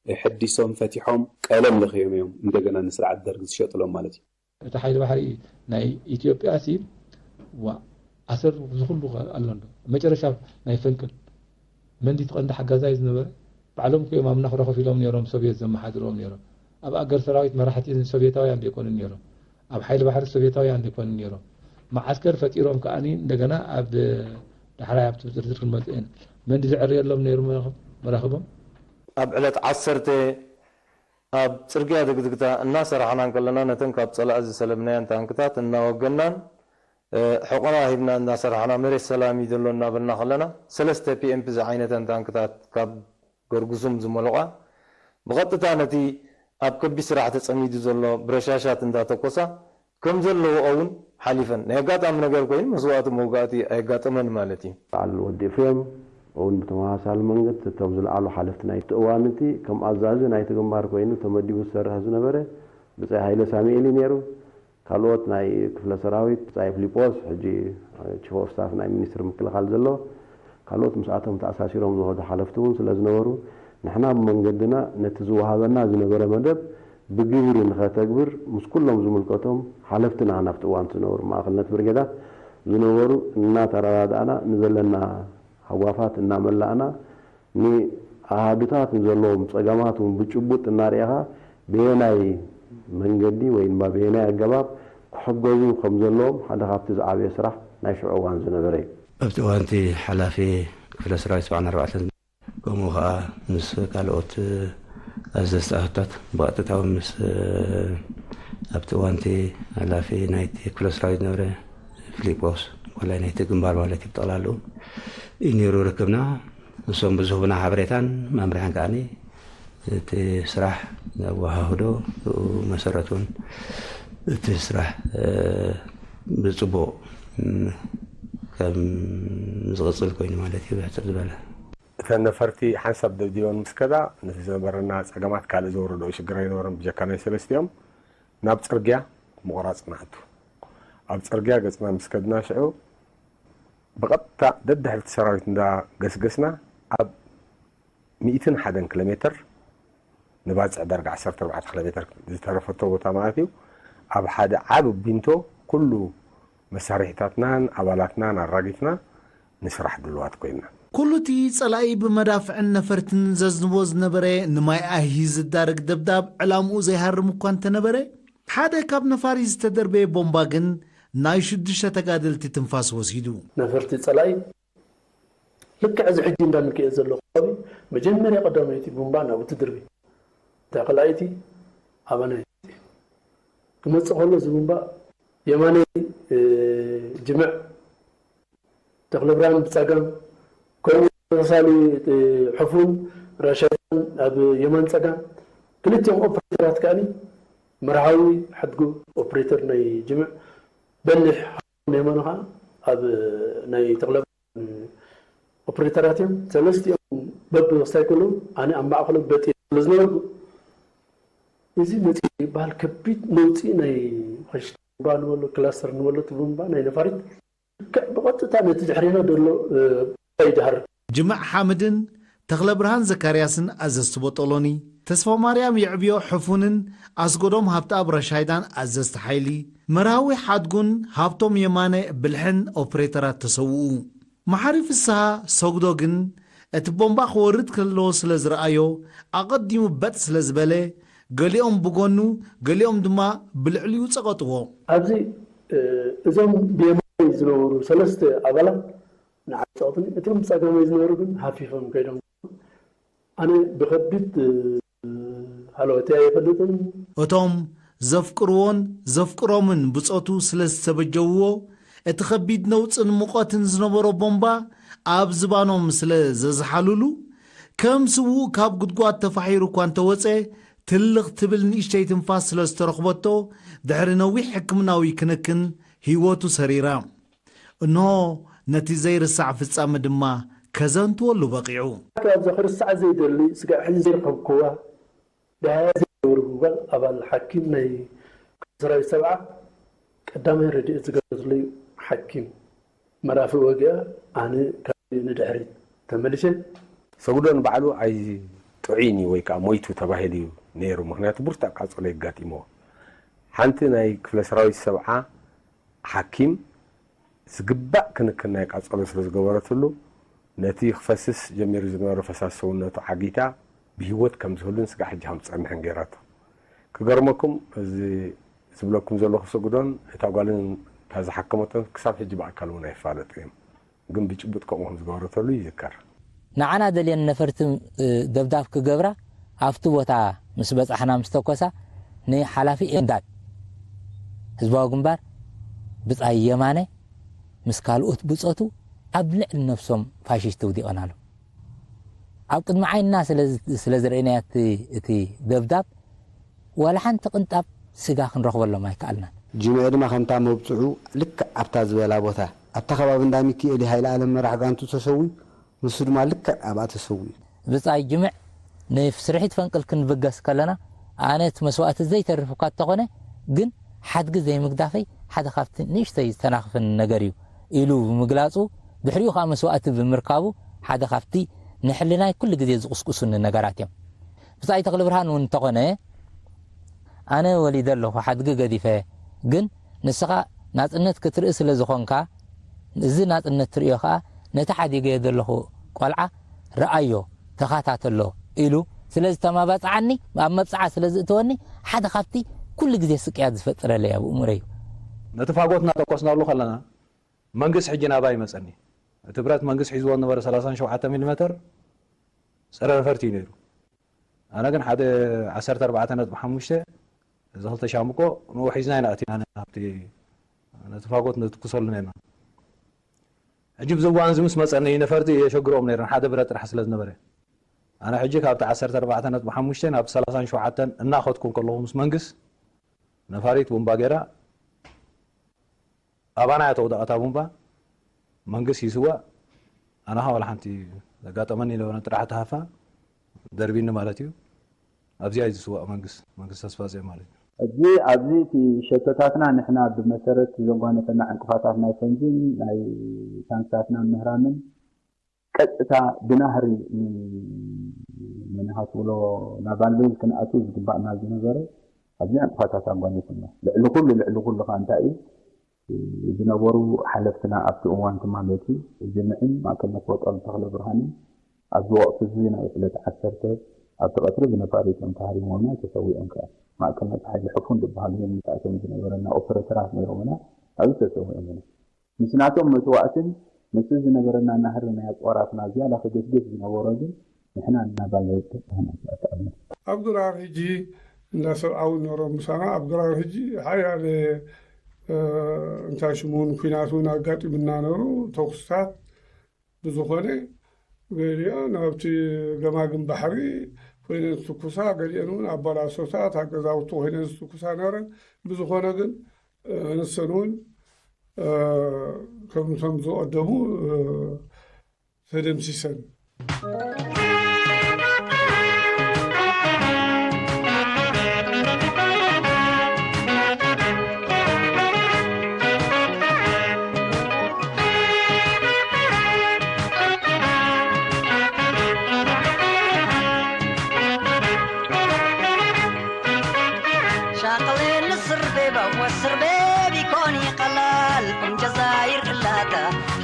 ኣሐዲሶም፣ ፈቲሖም፣ ቀለም ለኽዮም እዮም እንደገና ንስርዓት ደርግ ዝሸጥሎም ማለት እዩ። እቲ ሓይሊ ባሕሪ ናይ ኢትዮጵያ ሲ ዋ ኣሰር ዝኹሉ ኣሎ እንዶ መጨረሻ ናይ ፈንቅል መንዲ እቲ ቀንዲ ሓጋዛይ ዝነበረ ባዕሎም እኮ እዮም ኣብ ናኹራ ኮፍ ኢሎም ነይሮም፣ ሶቪየት ዘመሓድሮም ነይሮም። ኣብ ኣገር ሰራዊት መራሕቲ ሶቪየታውያን ዘይኮኑን ነይሮም፣ ኣብ ሓይሊ ባሕሪ ሶቪየታውያን ዘይኮኑን ነይሮም። መዓስከር ፈጢሮም ከኣኒ እንደገና ኣብ ዳሕራይ ኣብቲ ዝርዝር ክንመጽእ ኢና። መንዲ ዝዕርየሎም ነይሩ መራኽቦም? ኣብ ዕለት ዓሰርተ ኣብ ጽርግያ ድግድግታ እናሰራሕና እንከለና ነተን ካብ ጸላኢ ዝሰለብናየን ታንክታት እናወገናን ሕቆና ሂብና እናሰራሕና መሬት ሰላም እዩ ዘሎ እናበልና ከለና ሰለስተ ፒኤምፒ ዝዓይነተን ታንክታት ካብ ገርጉሱም ዝመለቋ ብቐጥታ ነቲ ኣብ ከቢድ ስራሕ ተጸሚዱ ዘሎ ብረሻሻት እንዳተኮሳ ከም ዘለውኦ እውን ሓሊፈን ናይ ኣጋጣሚ ነገር ኮይኑ መስዋእቲ መውጋእቲ ኣየጋጠመን ማለት እዩ። በዓል ወዲ ኤፍሬም እውን ብተመሳሳሊ መንገዲ እቶም ዝለዓሉ ሓለፍቲ ናይቲ እዋን እቲ ከም ኣዛዚ ናይቲ ግንባር ኮይኑ ተመዲቡ ዝሰርሕ ዝነበረ ብጻይ ሃይለ ሳሙኤል እዩ ነይሩ። ካልኦት ናይ ክፍለ ሰራዊት ብጻይ ፊሊጶስ ሕጂ ቺፍ ኦፍ ስታፍ ናይ ሚኒስትሪ ምክልኻል ዘሎ ካልኦት ምስኣቶም ተኣሳሲሮም ዝኸዱ ሓለፍቲ እውን ስለ ዝነበሩ ንሕና ብመንገድና ነቲ ዝወሃበና ዝነበረ መደብ ብግብሪ ንኸተግብር ምስ ኩሎም ዝምልከቶም ሓለፍትና ናብቲ እዋን ዝነበሩ ማእኸልነት ብርጌዳት ዝነበሩ እናተረዳዳእና ንዘለና ሃጓፋት እናመላእና ንኣሃዱታት ንዘለዎም ጸገማት እውን ብጭቡጥ እናርኣኻ በየናይ መንገዲ ወይ ድማ በየናይ ኣገባብ ክሕገዙ ከም ዘለዎም ሓደ ካብቲ ዝዓበየ ስራሕ ናይ ሽዑ እዋን ዝነበረ እዩ። ኣብቲ እዋን እቲ ሓላፊ ክፍለ ሰራዊት ሰብዓን ኣርባዕተን ከምኡ ከዓ ምስ ካልኦት ኣዘዝቲ ኣሃዱታት ብቐጥታ እውን ምስ ኣብቲ እዋን እቲ ሓላፊ ናይቲ ክፍለ ሰራዊት ዝነበረ ፊሊጶስ ኮላይ ናይቲ ግንባር ማለት እዩ ብጠቕላልኡ እዩ ነይሩ ርክብና። ንሶም ብዝህቡና ሓበሬታን መምርሕን ከዓኒ እቲ ስራሕ ዘወሃህዶ ብኡ መሰረት እውን እቲ ስራሕ ብፅቡቕ ከም ዝቕፅል ኮይኑ ማለት እዩ ብሕፅር ዝበለ። እተን ነፈርቲ ሓንሳብ ደብዲበን ምስ ከዳ ነቲ ዝነበረና ፀገማት ካልእ ዘወረዶ ሽግር ኣይነበረን ብጀካ ናይ ሰለስቲኦም ናብ ፅርግያ ምቑራፅ ንኣቱ ኣብ ፅርግያ ገፅና ምስ ከድና ሽዑ ብቐጥታ ደድሕርቲ ሰራዊት እንዳገስገስና ኣብ ሚእትን ሓደን ኪሎ ሜትር ንባፅዕ ዳርጋ ዓሰርተ ኣርባዕተ ኪሎ ሜትር ዝተረፈቶ ቦታ ማለት እዩ ኣብ ሓደ ዓቢ ቢንቶ ኩሉ መሳርሒታትናን ኣባላትናን ኣራጊፍና ንስራሕ ድሉዋት ኮይንና። ኩሉ እቲ ጸላኢ ብመዳፍዕን ነፈርትን ዘዝንቦ ዝነበረ ንማይ ኣይሂ ዝዳረግ ደብዳብ ዕላምኡ ዘይሃርም እኳ እንተነበረ ሓደ ካብ ነፋሪት ዝተደርበየ ቦምባ ግን ናይ ሽዱሽተ ተጋደልቲ ትንፋስ ወሲዱ። ነፈርቲ ጸላኢ ልክዕ እዚ ሕጂ እንዳንክየ ዘሎ ከባቢ መጀመርያ ቀዳመይቲ ቡምባ ናብኡ ትድርቢ። እታ ካልኣይቲ ኣባና ክመጽእ ከሎ እዚ ቡምባ የማነይ ጅምዕ ተኽለብርሃን ብጸጋም ከምኡ ተመሳሳሊ ሕፉን ራሻይን ኣብ የማን ጸጋም ክልቲኦም ኦፕሬተራት ከኣኒ መርሃዊ ሓድጉ ኦፕሬተር ናይ ጅምዕ በሊሕ የማኑ ከዓ ኣብ ናይ ተኽለ ኦፕሬተራት እዮም። ሰለስቲኦም በብወሳይ ከለዉ ኣነ ኣብ ማእከሎም በጥ ስለ ዝነበርኩ እዚ መፂኡ ይበሃል ከቢድ ነውፂ ናይ ቡምባ ንበሎ ክላስተር ንበሎ እቲ ቡምባ ናይ ነፋሪት ልክዕ ብቐጥታ ነቲ ድሕሬና ዘሎ ይድሃር። ጅምዕ ሓምድን ተኽለ ብርሃን ዘካርያስን ኣዘዝቲ ቦጦሎኒ፣ ተስፋ ማርያም የዕብዮ ሕፉንን ኣስጎዶም ሃብተኣብ ረሻይዳን ኣዘዝቲ ሓይሊ፣ መርሃዊ ሓድጉን ሃብቶም የማነ ብልሕን ኦፕሬተራት ተሰውኡ። መሓሪ ፍስሃ ሰጉዶ ግን እቲ ቦምባ ክወርድ ከሎ ስለ ዝረኣዮ ኣቐዲሙ በጥ ስለ ዝበለ ገሊኦም ብጎኑ ገሊኦም ድማ ብልዕሊኡ ጸቐጥዎ። ኣብዚ እዞም ብየማናይ ዝነበሩ ሰለስተ ኣባላት ንዓይ ጸቕጡኒ፣ እቶም ብጸጋማይ ዝነበሩ ግን ሃፊፎም ከይዶም። ኣነ ብኸቢድ ሃለወተይ ኣይፈልጥን። እቶም ዘፍቅርዎን ዘፍቅሮምን ብጾቱ ስለ ዝተበጀውዎ፣ እቲ ኸቢድ ነውጽን ሙቐትን ዝነበሮ ቦምባ ኣብ ዝባኖም ስለ ዘዝሓሉሉ፣ ከም ስዉእ ካብ ጉድጓድ ተፋሒሩ እኳ እንተወጸ፣ ትልቕ ትብል ንእሽተይ ትንፋስ ስለ ዝተረኽበቶ፣ ድሕሪ ነዊሕ ሕክምናዊ ክንክን ህይወቱ ሰሪራ። እንሆ፣ ነቲ ዘይርሳዕ ፍጻመ ድማ ከዘንትወሉ በቒዑ። ኣብዛ ክርስዓ ዘይደሊ ስጋዕ ሕጂ ዘይረኸብክዋ፣ ደሃያ ዘይገብር ብምባል ኣባል ሓኪም ናይ ሰራዊት ሰብዓ ቀዳማይ ረድኤት ዝገበረትለይ ሓኪም መራፍእ ወጊኣ፣ ኣነ ካብ ንድሕሪት ተመሊሰ። ሰጉዶ ንባዕሉ ኣይጥዑይን እዩ ወይ ከዓ ሞይቱ ተባሂሉ እዩ ነይሩ። ምኽንያቱ ብርቱዕ ቃጸሎ የጋጢምዎ። ሓንቲ ናይ ክፍለ ሰራዊት ሰብዓ ሓኪም ዝግባእ ክንክን ናይ ቃጸሎ ስለ ዝገበረትሉ፣ ነቲ ክፈስስ ጀሚሩ ዝነበረ ፈሳሲ ሰውነቱ ዓጊታ ብህይወት ከም ዝህሉን ስጋዕ ሕጂ ከም ዝጸንሕን ገይራቶ። ክገርመኩም፣ እዚ ዝብለኩም ዘለኹ ሰጉዶን እታ ጓልን እታ ዝሓከመቶን ክሳብ ሕጂ ብኣካል እውን ኣይፋለጡ እዮም። ግን ብጭቡጥ ከምኡ ከም ዝገበረተሉ ይዝከር። ንዓና ደልየን ነፈርቲ፣ እ፣ ደብዳብ ክገብራ ኣብቲ ቦታ ምስ በጻሕና ምስ ተኮሳ፣ ንሓላፊ ኤምዳድ ህዝባዊ ግንባር ብጻይ የማነ ምስ ካልኦት ብጾቱ ኣብ ልዕሊ ነፍሶም ፋሽስት ውዲቐን ኣሎ። ኣብ ቅድሚ ዓይንና ስለ ዝ-፣ ስለ ዝረኣናዮ እቲ፣ እቲ ደብዳብ ዋላ ሓንቲ ቅንጣብ ስጋ ክንረኽበሎም ኣይከኣልናን። ጅምዒ ድማ ከምታ መብጽዑ ልክዕ ኣብታ ዝበላ ቦታ፣ ኣብታ ከባቢ እንዳ ሚኪኤል ሃይለ ኣለም መራሕ ጋንቱ ተሰዊኡ፣ ንሱ ድማ ልክዕ ኣብኣ ተሰዊኡ። ብጻይ ጅምዕ ንስርሒት ፈንቅል ክንብገስ ከለና፣ ኣነ እቲ መስዋእቲ ዘይተርፍ እኳ እንተኾነ፣ ግን ሓድጊ ዘይምግዳፈይ ሓደ ካብቲ ንእሽተይ ዝተናኽፈኒ ነገር እዩ ኢሉ ብምግላጹ፣ ድሕሪኡ ከኣ መስዋእቲ ብምርካቡ ሓደ ካብቲ ንሕልናይ ኩሉ ግዜ ዝቕስቅሱኒ ነገራት እዮም። ብጻይ ተኽለብርሃን እውን እንተኾነ፣ ኣነ ወሊደ ኣለኹ፣ ሓድጊ ገዲፈ፣ ግን ንስኻ ናጽነት ክትርኢ ስለ ዝኾንካ፣ እዚ ናጽነት ትርእዮ ከኣ ነቲ ሓዲገዮ ዘለኹ ቆልዓ ረኣዮ፣ ተኸታተሎ ኢሉ ስለ ዝተማባጽዓኒ፣ ኣብ መብጽዓ ስለ ዝእተወኒ፣ ሓደ ካብቲ ኩሉ ግዜ ስቅያት ዝፈጥረለይ ኣብ እምሮይ እዩ። ነቲ ፋጎት እናተኮስናሉ ከለና፣ መንግስት ሕጂ ናባይ ይመጸኒ። እቲ ብረት መንግስት ሒዝዎ ዝነበረ ሰላሳ ሸውዓተ ሚሊ ሜተር ጸረ ነፈርቲ እዩ ነይሩ። ኣነ ግን ሓደ ዓሰርተ ኣርባዕተ ነጥቢ ሓሙሽተ፣ እዚ ክልተ ሻምቆ ንኡ ሒዝና ኢና ኣቲና፣ ኣብቲ ነቲ ፋጎት ንትኩሰሉ ነርና። ሕጂ ብዚ እዋን እዚ ምስ መጸኒ ነፈርቲ የሸግሮም ነይረን፣ ሓደ ብረት ጥራሕ ስለ ዝነበረ። ኣነ ሕጂ ካብቲ ዓሰርተ ኣርባዕተ ነጥቢ ሓሙሽተ ናብ ሰላሳ ሸውዓተ እናኸድኩ ከለኹ ምስ መንግስት ነፋሪት ቡምባ ገይራ ኣባና እያ ተውዳቕ እታ ቡምባ። መንግስት ይስዋእ፣ ኣነ ኸዓ ዋላ ሓንቲ ዘጋጠመኒ ለበነ ጥራሕ ተሃፋ ደርቢኒ ማለት እዩ። ኣብዚኣ እዩ ዝስዋእ መንግስት፣ መንግስት ተስፋጽዮን ማለት እዩ። ሕጂ ኣብዚ እቲ ሸቶታትና ንሕና ብመሰረት ዘጓነፈና ዕንቅፋታት ናይ ፈንጂን ናይ ታንክታትና ምህራምን ቀጥታ ብናህሪ ን-፣ ንሃትብሎ ናቫል ቤዝ ክንኣቱ ዝግባእና ዝነበረ ኣብዚ ዕንቅፋታት ኣጓኒፉና። ልዕሊ ኩሉ፣ ልዕሊ ኩሉ ኸኣ እንታይ እዩ? ዝነበሩ ሓለፍትና ኣብቲ እዋን ትማል ለይቲ፣ ጅምዕን ማእከል ነፍወጦን ተኽለ ብርሃንን ኣብዚ ወቕቲ እዚ ናይ ዕለት ዓሰርተ ኣብቲ ቀትሪ ብነፋሪቶም ተሃሪሞምና ተሰዊኦም ከኣ። ማእከል ነቲ ሓይሊ ሕፉን ዝበሃሉ እዮም ምስኣቶም ዝነበረና ኦፐሬተራት ነይሮምና ኣብዚ ተሰዊኦም ኢና። ምስ ናቶም መስዋእትን ምስኡ ዝነበረና ናህሪ ናይ ኣጽዋራትና ዝያዳ ከገስግስ ዝነበሮ ግን ንሕና እናባለወት ተባህና ተኣተኣልና። ኣብ ድራር ሕጂ እንዳ ሰብኣዊ ነሮም ምሳና ኣብ ድራር ሕጂ ሓያለ፣ እ፣ እንታይ ሽሙ እውን ኲናት እውን ኣጋጢሙና ነሩ። ተኩስታት ብዝኾነ ገሊኦ ናብቲ ገማግም ባሕሪ ኮይነን ዝትኩሳ፣ ገሊአን እውን ኣብ ባላሶታት ኣብ ገዛውቲ ኮይነን ዝትኩሳ ነረን። ብዝኾነ ግን፣ እ፣ ንሰን እውን፣ እ፣ ከምቶም ዝቐደሙ፣ እ፣ ተደምሲሰን። ሻቅሌ ንስር ቤባ ወስር ቤቢ ኮኒ ቀላል ቁም ጀዛይር እላታ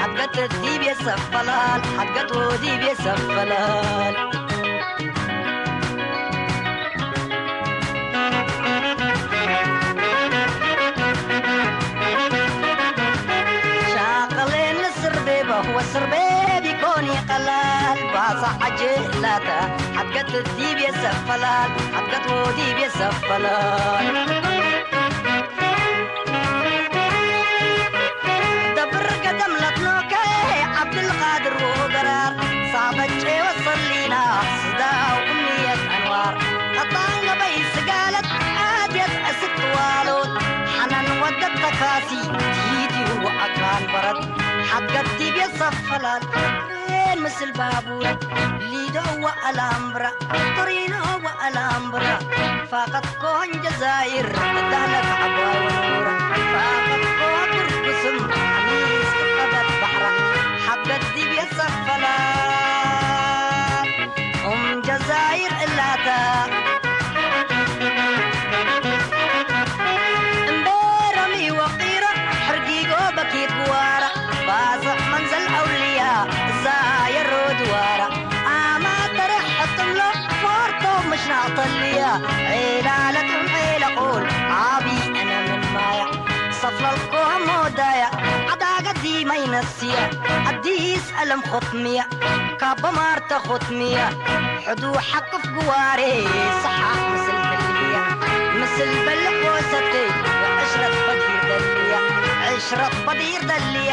ሓገት ዲብ የሰፈላል ሓገት ወዲብ የሰፈላል። ሻቅሌ ንስር ቤባ ወስር ቤቢ ኮኒ ቀላል ባሳ ዓጀላታ ሓገት ዲብ የሰፈላል ሓገት ወዲብ የሰፈላል። ደብር ገደም ለትኖከ ዓብድልቃድር ሰፈላል ቤን ምስል ባቡራ ሊዶ ወኣላምብራ ቶሪኖ ወኣላምብራ ፋቐት ኮን ጀዛይር ዳለክ ዓባይ ወኑራ ፋቐት ኮ ብርጉስም ሚስ ቀበት ባሕራ ሓበት ዲብ የሰፈላል ኡም ጀዛይር እላታ እምበረሚ ወቂራ ሕርጊጎ በኪት ግዋራ ባጽዕ መንዘል ኣውልያ እዛ የሮ ድዋራ ኣማተረ ሕጥምሎ ፎርቶ ምሽናቕ ተልያ ዒላለትም ዒለቑል ዓቢ እነ ምን ማያ ሰፍለልኮ ሞዳያ ዓዳገዲ ማይነስያ ኣዲስ ኣለም ኾትምያ ካብ በማርተ ኾትምያ ሕዱ ሓቅፍ ግዋሬ ሰሓቕ ምስል ደልያ ምስል በልዕ ወሰተይ ዕሽረት በዲር ደልያ ዕሽረት በዲር ደልያ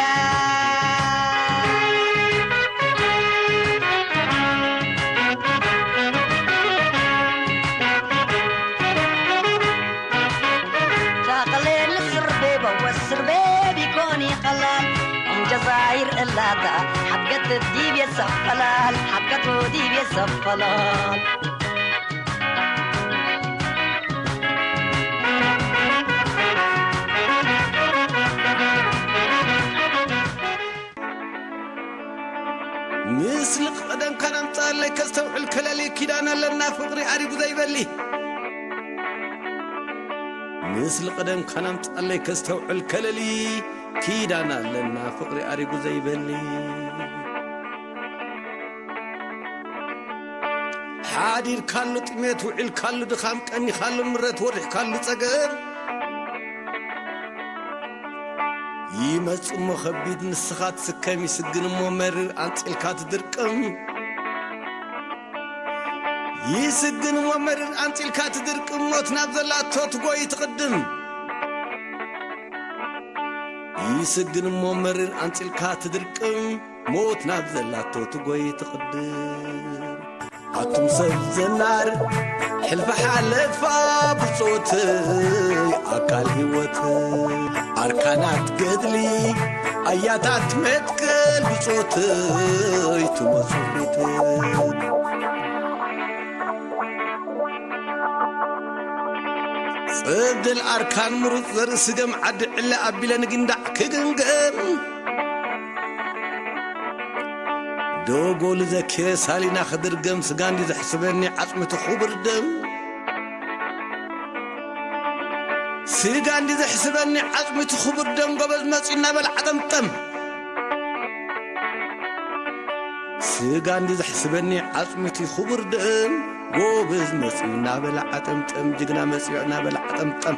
ሻቐሌ ንስርቤ በወስርቤ ቢኮኒ ቐላል እም ጀዛይር እላታ ሓገት ዲብ የሰፈላል ሓገት ዲብ የሰፈላል ምስልቕ ቀደምካን ኣምጽኣለይ ከስተውዕል ከለሊ ኪዳን ኣለና ፍቕሪ ኣሪጉ ዘይበሊ ምስልቕ ቀደምካን ኣምጽኣለይ ከስተውዕል ከለሊ ኪዳን ኣለና ፍቕሪ ኣሪጉ ዘይበሊ ሓዲርካሉ ጥሜት ውዒልካሉ ድኻም ቀኒኻሉ ምረት ወሪሕካሉ ጸገም ይመጽእ እሞ ከቢድ ንስኻ ትስከም ይስግን እሞ መሪር ኣንጺልካ ትድርቅም ይስግን እሞ መሪር ኣንጺልካ ትድርቅም ሞት ናብ ዘላቶ ትጎይ ትቕድም ይስግን እሞ መሪር ኣንጺልካ ትድርቅም ሞት ናብ ዘላቶ ትጎይ ትቕድም ኣቱም ሰብ ዘናር ሕልፊ ሓለፋ ብጾትይ ኣካል ህይወት ኣርካናት ገድሊ ኣያታት መትከል ብጾትይ ትመጹ ፊት ጽብድል ኣርካን ምሩጽ ዘርኢ ስገም ዓዲ ዕለ ኣቢለ ንግንዳዕ ክግምገም ዶጎሉ ዘኬ ሳሊና ክድርገም ስጋ እንዲ ዘሕስበኒ ዓጽሚቲ ክቡር ደም ስጋ እንዲ ዘሕስበኒ ዓጽሚቲ ክቡር ደም ጎበዝ መጺ እናበል ዓጠምጠም ስጋ እንዲ ዘሕስበኒ ዓጽሚቲ ክቡር ደም ጎበዝ መጺ እናበል ዓጠምጠም ጅግና መጺ እናበል ዓጠምጠም